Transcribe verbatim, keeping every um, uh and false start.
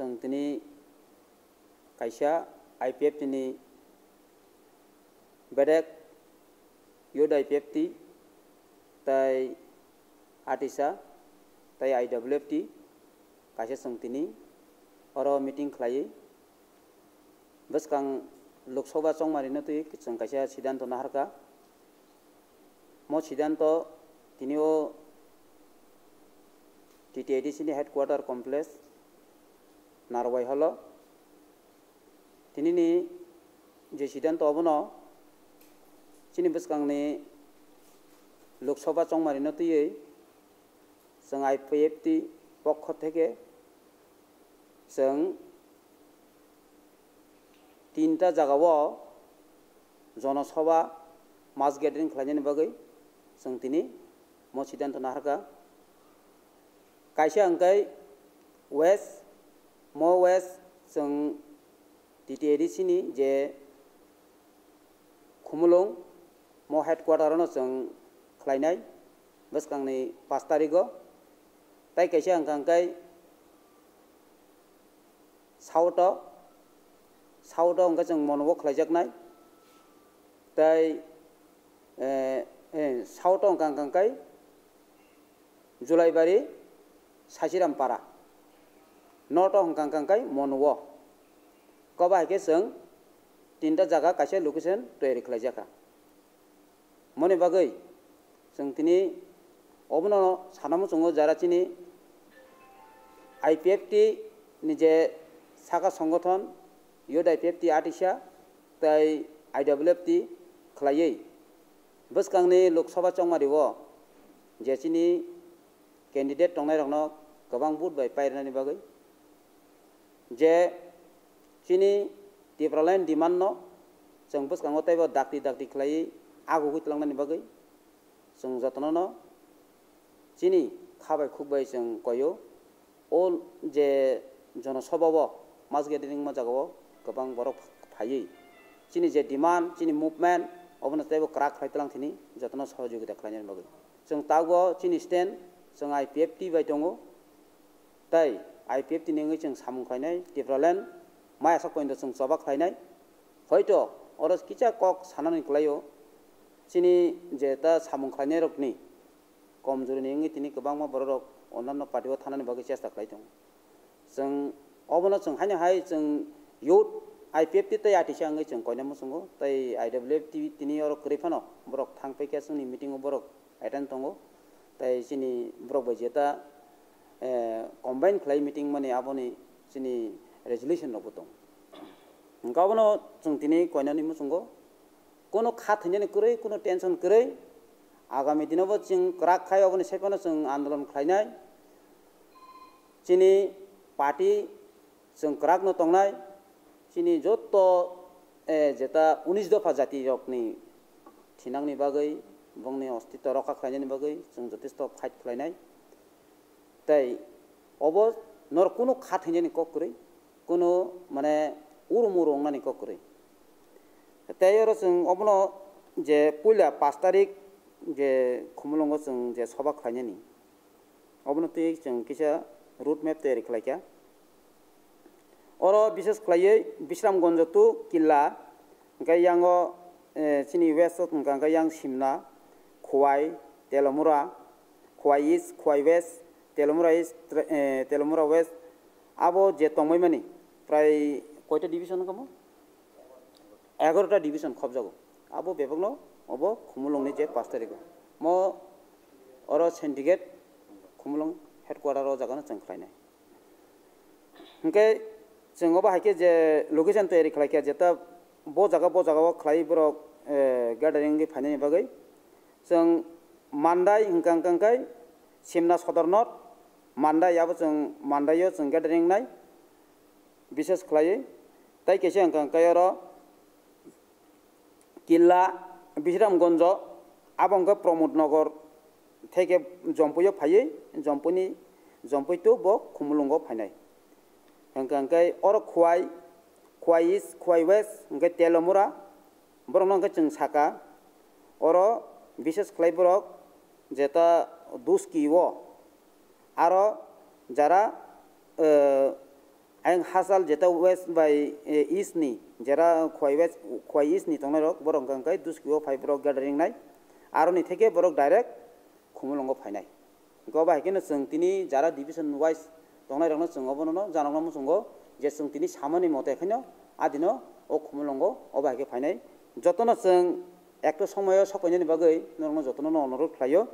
Chwng tini kaisa I P F T ni bedek, Youth I P F T tei Atisa tei I W F T kaisa chwng tini oro meeting khlaiwi bwskang Lok Sabha chongmarino twi chwng kaisa siddhanto naharkha. Mo siddhanto tini o T T A D C ni headquarter complex Narwai holo. Tinini je siddhanto obono chini bwskangni Lok Sabha chongmarino twiwi chwng I P F T pokho theke chwng tinta jagao jonosabha mass gathering khlainani bagwi chwng tini mo siddhanto naharkha. Kaisa hwnkhe west, mo west chwng T T A D C ni je Khumulwng, mo headquarter no chwng khlainai bwskangni pash tarigo. Tai kaisa hwnkha hwnkhe south o, south o hwnkhe chwng Monuo khlaijaknai. Tai, eh, eh, south o hwnkha hwnkha hwnkhe Julaibari, Sasiram Para, north o hwnkha hwnkha hwnkhe Monuo. Koba hai khe chwng tinta jaga kaisa location toyari khlaijakha. Moni bagwi chwng tini obono sana muchungo, jara chini I P F T ni je saka songothon, Youth I P F T Atisa tei I W F T khlaiwi bwskangni Lok Sabha chongmario je chini candidate tongnairokno kwbang vote bai pairwnani bagwi, je chini Tipraland demand no chwng bwskango teibo dakti dakti khlaiwi agugwi twlangnani bagwi chwng jotono no chini kha bai khuk bai chwng koio. O je jonosabha o mass gathering ma jagao kwbang borok phaiwi chini je demand, chini movement obono teibo kwrak khlai twlang thini jotono sohojogita khlainani bagwi. Chwng tabuk chini stand chwng I P F T bai tongo, tei I P F T ni wngwi chwng samung khlainai, Tipraland maya sak pointo chwng choba khlainai. Hoito oro kisa kok sanani kwlaio, chini je ta samung khlainairokni komjuri ni wngwi tini kwbangma bororok onanno party o thanani bagwi chesta khlai tongo. Chwng obono chwng haino hai chwng youth I P F T tei Atisa wngwi chwng koina muchungo, tei I W F T tini oro kwrwi phano borok thang paikha chwngni meeting o borok attend tongo, tei chini borok bai jeta, eh, combine khlai meeting mani aboni chini resolution rokbo tongo. Hwnkhe obono chwng tini koinani muchungo, kuno kha thwinani kwrwi, kuno tension kwrwi, agami dinobo chwng kwrak khai oboni sai phano chwng andolon khlainai. Chini party chwng kwrakno tongnai, chini joto, eh, jeta unis dopha jatirokni thinangni bagwi, bongni ostitw rokha khlainani bagwi chwng jotesto fight khlainai. Tei obo norok kunu kha thwinani kok kwrwi, kunu mane urum uru wngnani kok kwrwi. Tei oro chwng obono je puila pash tarik je Khumulwngo chwng je soba khlainani, obono twi chwng kisa road map tiyari khlaikha. Oro bishes khlaiwi Bisramganj to Killa, hwnkhe yango, eh, chini west o hwnkha hwnkhe yang Simna, Khowai, Telomura, Khowai East, Khowai West, Telomura East, eh, Telomura West, abo je tongbaimani prai koita division wngkha mo? Egarota division khobjago. Abo bebakno obo Khumulwngni je pash tarigo. Mo oro syndicate Khumulwng headquarter o jagano chwng khlainai. Hwnkhe chwng obo hai khe je location tiyari khlai kha, jeta bo jaga, bo jaga o khlai borok, eh, gathering wngwi phainani bagwi. Chwng Mandai hwnkha hwnkha hwnkhe Simna Sodor North, Mandai abo chwng Mandai o chwng gathering wngnai, bishes khlaiwi. Tai kaisa hwnkha hwnkhe oro Killa, Bisramganj, abo hwnkhe Pramod Nagar theke Jompui o phaiwi, Jompui ni, Jompui to bo Khumulwng o phainai. Hwnkha hwnkhe oro Khowai, Khowai East, Khowai West, hwnkhe Telomura, borokno hwnkhe chwng saka, oro bishes khlai borok jeta Duski o, aro jara, eh, Ayang hachal jeta west bai, eh, east ni, jera Khowai west, Khowai east ni tongnai rok, borok hwnkha hwnkhe Duski o phai borok gathering nai, aroni theke borok direct Khumulwngo phainai. Hwnkhe obo hai kheno chwng tini jara division wise tongnai rokno chwng obono no janokno muchungo je chwng tini samani mote khaino adino o Khumulwngo obo hai khe phainai. Jotono chwng ekto somoyo sok painani bagwi norokno jotono no onurodh khlaio.